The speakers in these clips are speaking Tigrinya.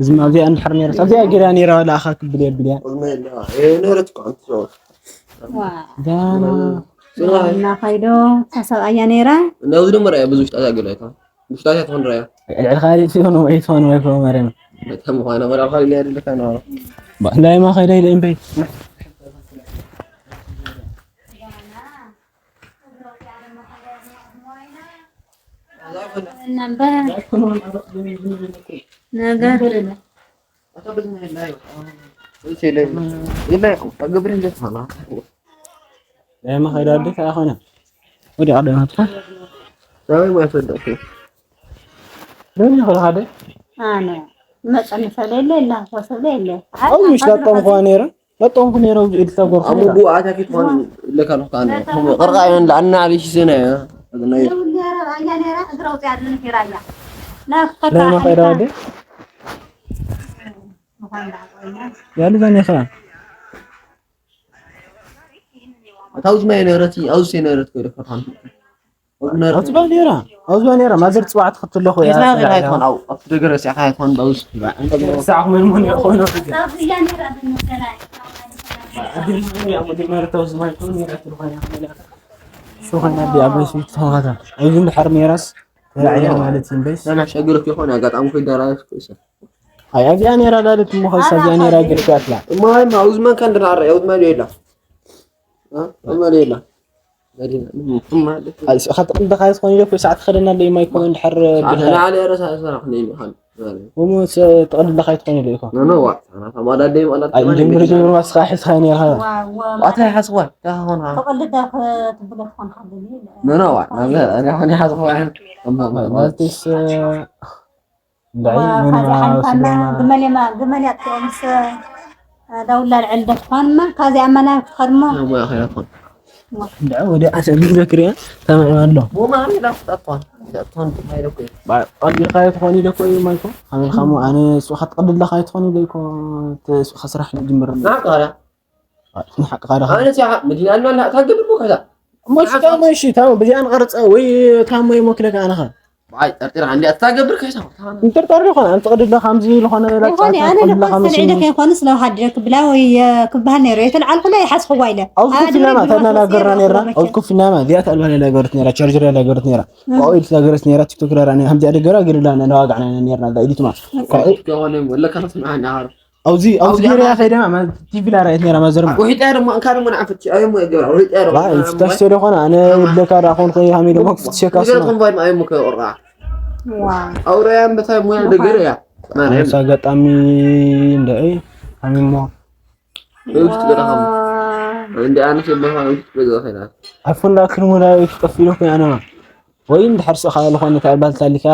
እዚ ኣብዚኣ እንድሕር ነይረስ ኣብዚኣ ጌራ ነይራ ለኣኻ ክብል የብል እያ። ነበረት እኮ ኣንቲ ሰው ዋ ዳና ጽባሕ እና ኸይዶ ተሰብኣያ ነይራ እና እዚ ድማ ራያ ብዙ ሽጣት ያገላይታ ብዙ ሽጣት ያትሆን ራያ ልዕሊ ካልእ ሲሆን ወይ ትሆን ወይ ኮ ማርያም በጣም ሆነ ወላ ኻሊ ያደለካ ነው ላይማ ኸይዳ ኢለ እምበይ ነበር ነገር ላይማ ኸይዳ ኣዴት ኣይኾነ ወዲ ቀደማትካ ሰበይ ማይፈደኩ ደኒ ኸልኻደ ኣነ መፀኒ ሰብ የለ የለ ወሰብ የለ ኣብ ምሽ ላጠምኳ ነይረ መጠንኩ ነይረ ኢልካ ጎርኹ ኣብ ምጉ ኣታኪት ኾን ለካ ነው ካነ ቅርቃ ይሆን ለኣና ሊሽ ዘና ላይማ ኸይዳ ኣዴ ያሉ ዘኔኻ ኣታውዝ ማይ ነረት ኣውዝ ነረት ከደ ፈታን ኣዝባ ነራ ኣዝባ ነራ ማዘር ጽባዕት ክትለኹ እያ ይትናገር ኣይኮን ኣብ ኣብቲ ደገረ ሲዕካ ኣይኮን በውስ ሳዕ ምን ምን ይኾን ሱኸና ዲያብሎስ ይትፈኸታ እዚ እንድሕር ነራስ ተራዕያ ማለት እምበይስ ለማሽ እግርክ ይኾን ኣጋጣሚ ኮይደራስ ክእሰ ኣይ ኣብዚኣ ነራ ላለት እሞ ኸስ ኣብዚኣ ነራ ግርጋትላ እማይ ማውዝ ማን ካን ድራረ ያውዝ ማን ይላ እ ማን ይላ ኻት ቅልድኻ ይትኾን ኢለ ሰዓት ኸደና ኣሎ ኢማ ይኮን እንድሕር ኣተና ዓለ ረሳ ሰራ ክነ ይልኻን እሞ ተቕልድኻ ይትኾን ኢለ ኢኮ ኖ ኖ ዋ ኣና ተማዳ ደይ ማለት ኣይ ጅምር ጅምር ማስኻ ሒዝኻ ነርኻ ኣታ ሓስዋ ካሆን ተቐልዳ ክትብሎ ትኾን ሓደሊ ኖ ኖ ዋ ኣና ሆን ሓስዋ ማለትስ ግመል ግመል ያጥቅምስ ዳውላ ልዕል ደትኳንማ ካዚ ኣመና ክትኸድሞ ሞያ ኸይናትኳን ወደ ኣሰ ብዙ ዘክርያ ተመዕባ ኣሎ ሞማ ሪላ ክጣጥኳን ክጣጥኳን ማይለኩ ቀልድኻ ይትኾን ኢለ እኮ እዩ ማይኮ ኣነ ኻሞ ኣነ ሱኻ ትቐልድለኻ ይትኾን ኢለ እኮ ሱኻ ስራሕ ንጅምር ናቃላ ንሓቅኻ ደኻ ኣነ ሲያ መዲና ኣልና ታገድሞ ከዛ እሞ ሽታ እሞ እሺ ታሞ ብዚኣ ንቐርፀ ወይ ታሞ ይሞክለካ ኣነኻ ኣይ ጠርጢራ እንዲ ኣትታገብር ከይሳ እንጥርጠር ይኾን ኣንተ ቅድለ ከምዚ ዝኾነ ይኾን ኣነ ደኮ ሰልዒ ደከ ይኾን ስለ ሃዲ ክብላ ወይ ክብሃል ነይሩ የተልዓልኩ ላይ ሓስኹዋ ኢለ ኣብዚ ኮፊና ማ ተናናገርና ነርና ኣብዚ ኮፊና ማ እዚኣ ተልባ ላይ ገርት ነራ ቻርጀር ላይ ገርት ነራ ቆይ ተናገርት ነራ ቲክቶክ ላይ ራኒ ከምዚ ኣደገራ ገርላ ነዋጋዕና ነርና ኢዲትማ ከሆነ ወለካ ተስምዓና ዓር ኣብዚ ኣብዚ ገርያ ከይደ ማ ቲቪ ላይ ራይት ነራ ማዘርማ ወሒጣ ድማ እንካ ድማ ንዓፈት ኣየሞ ገራ ወሒጣ ድማ ፍታሽ ተለኾነ ኣነ ለካ ዳኾን ከይ ሃሚ ደሞ ክትሸካ ስማ ገርኩም ባይ ኣየሞ ከቆርዓ ዋ ኣውራያን በታይ ሙያ ደገር እያ ማርያም ኣምሳ ኣጋጣሚ እንደዒ ሃሚሞ ውስጥ ገራ እንደ ኣነስ የበኻ ውስጥ ገዛ ኸይና ኣይፎን ዳክን ሙላ ይፍጠፍ ኢሎ ኮይና ኣነማ ወይ እንድሕር ስኻ ዝኾነ ተባልታሊካ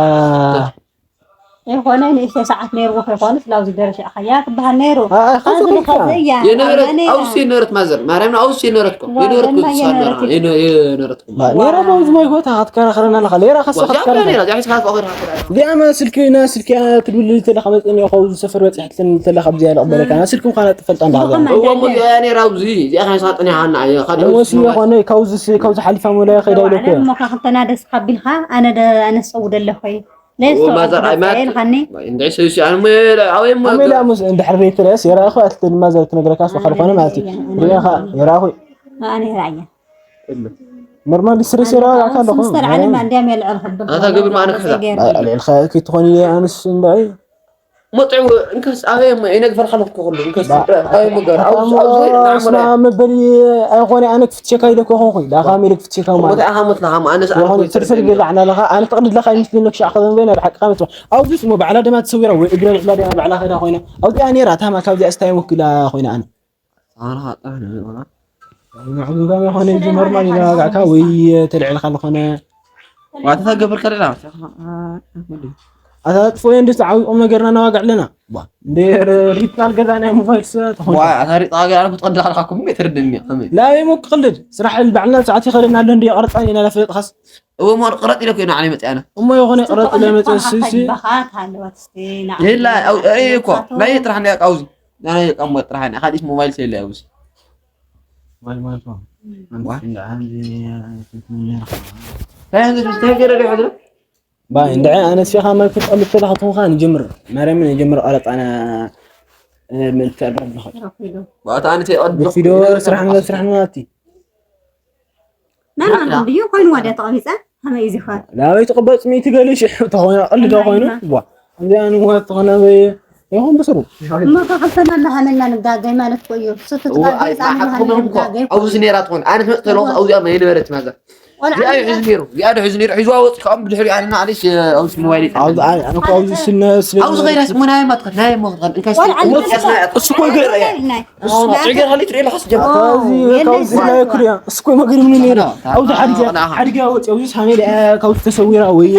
ይኾነ ንእሽተይ ሰዓት ነይርዎ ከይኮኑ ስላብዚ ደረሽ ኣኸያ ክበሃል ነይሩ ኣይ፣ ኸዚ ኸዚ ኸይታ። ኸዚ እያ የነበረት ነይራ። ኣውስ የነበረት ማዘር ማርያም ኣውስ የነበረት እኮ ዋ፣ የነበረት እኮ ለማ ሳላ የነበረት። የነ- የነበረት እኮ ባ ኔራ ባውዝ ማይ ጎታ ክትከራኸረና ኣለኻ ሌራ ከስ ወዛ ክትከራኸረ ነራ ዛይ ስኻ ቆራ እዚኣ ማ ስልኪ ና ስልኪ ትብል ተለኻ መፅን ኢኻ ኣብዚ ሰፈር በፂሕትን ተለኻ ብዚያ ለቕበለካ ና ስልኪ ምዃና ትፈልጣ እንዳሃዛ ዝኾነ እዎ ሞ እያ ነራ ኣብዚ እዚኣ ኸይሳ ጥኒሃና ኣየ ካደ እሞ ሲ የኾነ ካብዚ ሲ- ካብዚ ሓሊፋ ሞላ ከይዳ ኢለኩ እሞ ካብ ክልተና ደስ ካቢልካ ኣነ ደ- ኣነ ዝፀውደ ኣለኹ እዩ ለይስ እዎ ማዘር ኣይ ማት ኢልካኒ እንደ ሰው ሲ ኣነ ሞ ኣው ሞ ኣሜላ ሙስ እንድሕር ዘይትረስ የራእኹ ኣትልተ ድማ ዘር ትነግረካ ስኻ ዝኾነ ማለት እዩ ሪኻ የራእኹ ኣነ ራእየ ኖርማል ስሬስ የራእካ ኣለኹ ምስተር ዓለም እንዲያም የልዕል ክብል ኣታ ገብር ማዕነ ክሕዛ ልዕልካ ክትኾኒ ኣንስ እንዳይ መጥዑ እንከስ ኣበይ ሞ ይነግፈር ከለኩ ኩሉ እንከስ ኣበይ ሞ ገር ኣውስ ኣውስ ስማ መበሊ ኣይኾነ ኣነ ክትፍትሸካ ኢለ ኮኾንኩ ዳኻ ሚለ ክትፍትሸካ ማለት ወታ ኣሃ ሞት ለሃ ኣነስ ዝኾነ ስርስር ገዛ ዓና ለኻ ኣነ ተቕድድ ለኻ ይምስልኒ ክሻዕ ከዘን በይና ብሓቂ ቃመት ኣብዚ ስሞ ባዕላ ደማ ትሰዊራ ወይ እግረ ብዕላ ደማ ባዕላ ከዳ ኮይና ኣብዚኣ ነይራ ታማ ካብዚኣ ስታይ ወኪላ ኮይና ኣነ ኣና ጣና ንዕጉጋም የኾነ እንጂ ኖርማል ኢላ ዋጋዕካ ወይ ተልዕልካ ዝኾነ ዋታ ገብር ከለና ኣታጥፎ እንዲ ዓብቆም ነገርና ነዋግዕ ኣለና ባ እንደ ሪትናል ገዛ ናይ ሞባይል ስለ ተኾነ ዋ ኣታ ሪጣ ገ ኣነ ክትቀድል ካልካ ኩም ገ ትርድኒ ከመይ ላበይ ሞ ክቕልድ ስራሕ ባዕልና ሰዓት ይኸደና ኣሎ እንዲ ቀርፃን ኢና ለፍለጥኻስ እዎ ሞ ቅረጥ ኢለ ኮይና ዓሊ መጽያና እሞ የኾነ ቅረጥ ለመፀ ስሲ ይላ ኣይ እኮ ናይ ጥራሕ ናይ ቃውዚ ናይ ቃሞ ጥራሕ ናይ ካዲስ ሞባይል ሰለ ያውስ ማይ ማይ ፋ እንታይ ገረ ዲሑ ባይ እንድዒ ኣነ ሲኻ መልክት ቀልብ ተላኸ ትኾንካ ንጀምር ማርያም ንጀምር ቀረጻና ምልተ ኣለኻ ባታ ኣነ ተይቀድ ፊዶ ስራሕ ንበል ስራሕ ንበል ኣቲ ናና ድዩ ኮይኑ ወደ ተቐቢፀ ከመይ እዩ ዝኸድ ናበይ ትቕበጽ ሚእቲ ገለ ሽሕ ተኾይና ቀልድ ዶ ኮይኑ ዋ እዚ ኣንዋ ተኾነ ይኹን ብስሩ እሞ ከክልተና እናሃመና ንጋገይ ማለት እኮ እዩ። እሱ ትትጋገይ ፃ ንሃመና ንጋገይ እኮ ኣብዚ ነይራ ትኾን ኣነ ትመፅእ ተለኹ ኣብዚኣ መ የነበረት ማዛ እዚኣ እዩ ሒዙ ነይሩ እዚኣ ዶ ሒዙ ነይሩ ሒዝዋ ወፂ ካብኦም ብድሕሪኡ ኣነ ንዓለሽ ኣብዚ ሞባይል ይጠ ኣብዚ ኣነ እኮ ኣብዚ ስነ ስለ ኣብዚ ኸይዳስ እሞ ናይ ማትኸት ናይ ሞ ክትኸድ እንካስ ቆልዓ እሞ ንሱ ትያስና ያት እሱ እኮ ይገርም እሱ ጭገር ሃሊ ትሪኢ ኣለኻስ ጀማ ካብዚ ካብዚ ላይ ኩርያ እሱ እኮ መገርምኒ ነይሩ ኣብዚ ሓዲጋ ሓዲጋ ወፂ ኣብዚ ሳሜል ካብዚ ተሰዊራ ወይ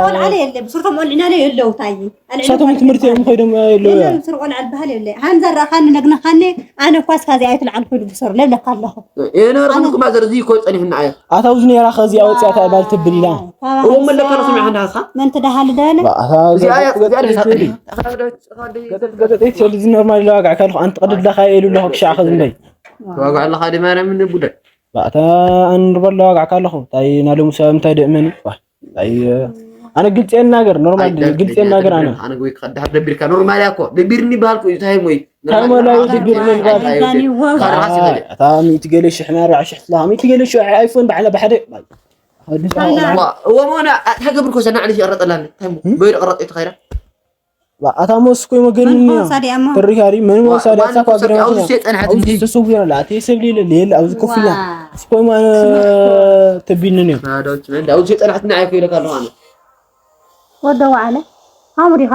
ቆልዓ የለ ብስርቶም ቆልዕና የለው ታይ እሳቶም ትምህርቲ እዮም ኸይዶም የለው የለን ስር ቆልዓ ዝበሃል የለ ሃምዛ ራኻኒ ነግነኻኒ ኣነ እኳ እስካ እዚኣ ኣይትልዓል ኮይዱ ብሰሩ ለብለካ ኣለኹ የነበርኩም ማዘር እዚ ይኮ ፀኒሕና ኣያ ኣታ ኣብዚ ነይራ ከዚ ኣውፅኣታ ባል ትብል ኢላ እዎ መለካ ነው ስሚዕና ሃስካ መን ትደሃል ደለ እዚኣ እያ እዚኣ ደሳጥኒ ገጠጥ ገጠጥ ይትሰል እዚ ኖርማል ኢለ ዋጋዕካ ኣለኹ ኣንቲ ቅድድ ዳኻ ኢሉ ኣለኹ ክሻዕ ከዚ እምበይ ዋጋ ኣለኻ ዲ ማርያም ንቡደ ባእታ ኣንርበሎ ዋጋዕካ ኣለኹ እንታይ ናሎም ሰብ እንታይ ደእመኒ ኣይ ኣነ ግልጽ የናገር ኖርማል ግልጽ የናገር ኣነ ኣነ ወይ ከዳር ደቢርካ ኖርማል ያኮ ደቢርኒ ባልኩ እንታይ ሞይ ካብ መላዊ ድግር ምንባል ካርሃስ ይኸደ እታ ሚእቲ ገለ ሽሕ ናይ ኣርባዓ ሽሕ ትለኻ ሚእቲ ገለ ሽሕ ኣይፎን ባዕላ ብሓደ እዎ ሞና ተገብር ኮ ሰናዕ ንሽ ይቕረጠላኒ እንታይ ሞ በይድ ቅረጥ እዩ ተኸይዳ ኣታ ሞስ ኮይ መገኒ መን ነው ወሳዲ ኣሞ ተሪካሪ ምን ወሳዲ ዋን ኣታ ኳ ኮሰብ ግራ ኣብዚ ነው ሴጣን ሓት ኣብዚ እንጂ ተሰዊራ ላ ኣቲ ሰብ ሊለ ሌለ ኣብዚ ኮፍያ ስኮይ ማነ ተቢንን ነው ናዶች መንዳ ኣብዚ ሴጣን ሓት ንዓይ ኮይለካ ኣለኹ ኣነ ወደ ዋዓለ ሃሙ ዲኻ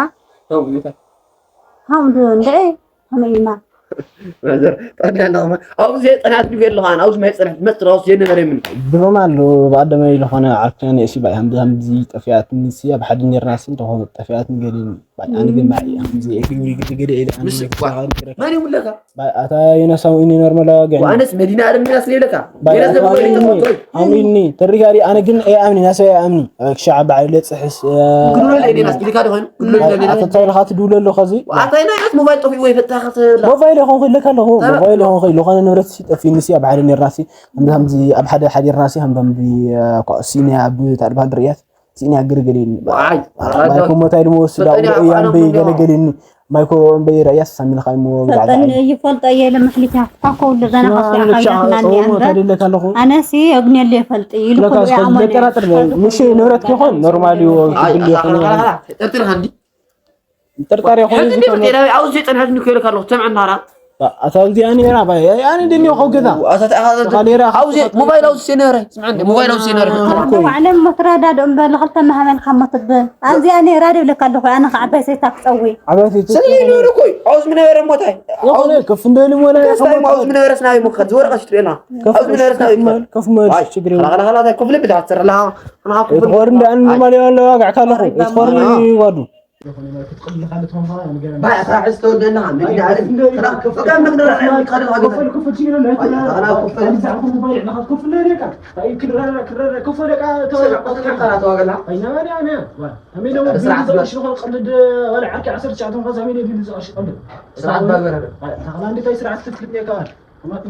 ሃሙ ዶ እንደ ሃሙ ኢማ ጠዳ ኣለኹ ኣብዚ ሴጣን ሓት ንቤ ኣለኹ ኣነ ኣብዚ ማይ ጸናት መጥራውስ የነበረ ምን ብሮም ኣሎ ብኣደመ ኢለኾነ ዓርክያ ንእሲ ባይ ሃምዚ ሃምዚ ጠፊኣትኒ ሲ ኣብ ሓደ ኔርና ሲ እንተኾነ ጠፊኣትኒ ገሊኒ ባይ ኣነ ግን ባይ ሃምዚ ኤግሪ ግዲ ገደ ኢለ ኣነ ምስ ግዲ እኳ ተኻሪ ግረካ ማን ይሙለካ ባይ ኣታ የነሳው ኢኒ ኖርማል ዋጋ ወኣነስ መዲና ኣረምና ስለይለካ ባይ ኣታ ሃምኒ ተሪጋሪ ኣነ ግን ኣይኣምኒ ናሰ ኣይኣምኒ ክሻዕ በዓል ለፅሕስ ግዱሎ ለኔና ስቢልካ ዶ ኮይኑ ግዱሎ ለኔና ኣታ እንታይ ኢልካ ትድውለ ኣሎ ከዚ ኣታ ናይ ኣት ሞባይል ጠፊኡ ወይ ፈታኸት ሞባይል ይኹን ክልካ ኣለኹ ሞባይል ይኹን ክል ዝኾነ ንብረት ሲ ጠፊኒ ሲ ኣብ ሓደ ኔርና ሲ ከምዚ ከምዚ ኣብ ሓደ ሓዲርና ሲ ከም ከምዚ ኮ ሲኒ ኣብ ታድባል ርያት ሲኒ ኣግርግሪኒ ዋይ ማይኮ ሞታይ ድሞ ወስዳ ፈጠኒ እያ ኣቋኖ እምበይ ሞሞ። ገለገሊኒ ማይኮ እምበይ ራያ ሳሚልካ እሞ ብዛዕባ ፈልጠኒ ይፈልጦ እየ ለምሕሊት ያፍታ ኮውሉ ዘና ከፍያ ሞታ ደለካ ኣለኹ ኣነሲ እግኔል ይፈልጥ ኢሉ ለካ ኩሉ እስከ ያመነ ልጠራጥር ምሽ ንብረት ይኾን ኖርማል እዩ ኣይ ክብል ይኾን ጠርጥርካ እንዲ ጥርጣሬ ይኾን ሕዚ እንዲ ፈጤ ኣብዚ ጸንሐት ንክልካ ኣለኹ ትሰምዐ ናራ ኣታ ኣብዚኣ ነራ ባይ ኣነ ደኒ ኸው ገዛ ኣታ ኻሌራ ኣብዚ ሞባይል ኣብዚ ነረ ስምዐ ሞባይል ኣብዚ ነረ ባዕሎም መትረዳድኦ እምበር ንኽልተ ማህበል ካብ መትብል ኣብዚኣ ነራ ደብለካ ኣለኹ ኣነ ከዓ ዓባይ ሰይታ ክፀዊ ዓባይቲ ስለይ ነረ ኮይ ኣብዚ ምነበረ ሞታይ ይኾነ ከፍ እንደሊ ሞላ ከስታይ ኣብዚ ምነበረ ስናይ ሞኸት ዝወረቀ ሽጥሬና ኣብዚ ምነበረ ስናይ ሞኸት ከፍ መል ችግር የብሉ ላላላ ኮፍለ ብላ ትሰራ ላ የትኾር እንደ ኣን ኖርማል ያለ ዋጋዕካ ኣለኹ የትኾርኒ ዋዱ ባይ ኣስራ ሕዚ ተወደና መዲና ዓለም ጥራ በቃ መግደር ዓለም ካደ ሃገር ስርዓት ባበረ ስርዓት ትክክል ከማት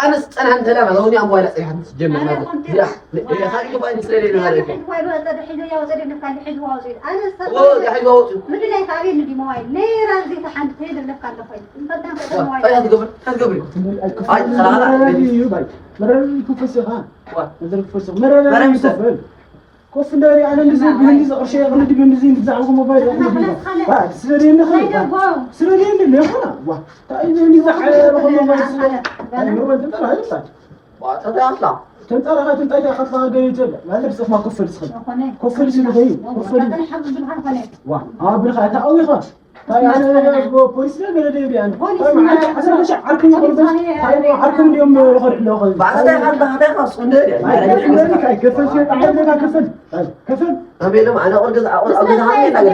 ኣነስ ጸናን ተላ ነው ያ ሞባይል ጸናን ጀመር ማለት ያ ያ ሞባይል ስለሌለ ማለት ኮፍ እንዳሪ ኣነ እንደዚህ ብህንዲ ዘቕርሸ ያቕልድ ብህንዲ ዝዛዕብኩ ሞባይል ስለሌለ ተንጻራኻ ትንጣይ ተኸፋ ገይተ ማለት ጽፍማ ኮፈል ስኸ ኮፈል ስለ ኸይ ኮፈል ዋ ኣብልኻ ታውኻ ታይ ኣነ ፖሊስ ነገር ደብያን ታይ ማለት ዓሰርተ ሺህ ዓርኩም ይቆርበ ታይ ዓርኩም እንዲዮም ይኸድሉ ኸይ ባዕስታይ ሓንታ ከፈል ከፈል ከፈል ኣቤሎም ኣነ ቁርግዝ ኣቁር ኣብ ገዛ ሃሜ ነገር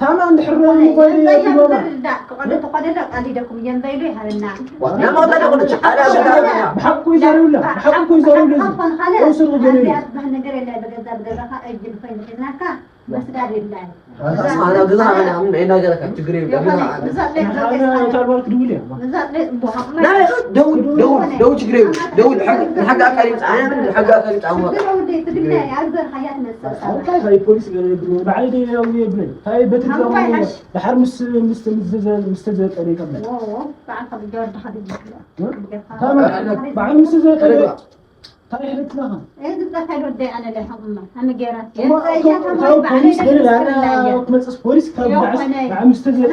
ታማ እንድሕር ሞባይል ይብሎና ብሓቁ ይዛረብላ ብሓቁ ይዛረብላ እዚ ስርቂ ገለ ደውል ደውል ደውል ችግር የብሉ ደውል ንሓጋ ኣካል ይምፅእ ኣነ ንሓጋ ኣካል ይምፅእ ኣሞ ፖሊስ ገለ የብሉ ባዕለይ ደያው የብለይ ታይ በትግራ ድሓር ምስ ምስ ምስ ተዘጠረ ይከብዳል በዓል ምስ ተዘጠረ ታይ ሕልትናኻ ፖሊስ ገለ ክትመፅስ ፖሊስ ካብ ብዓምስተ ዘጠ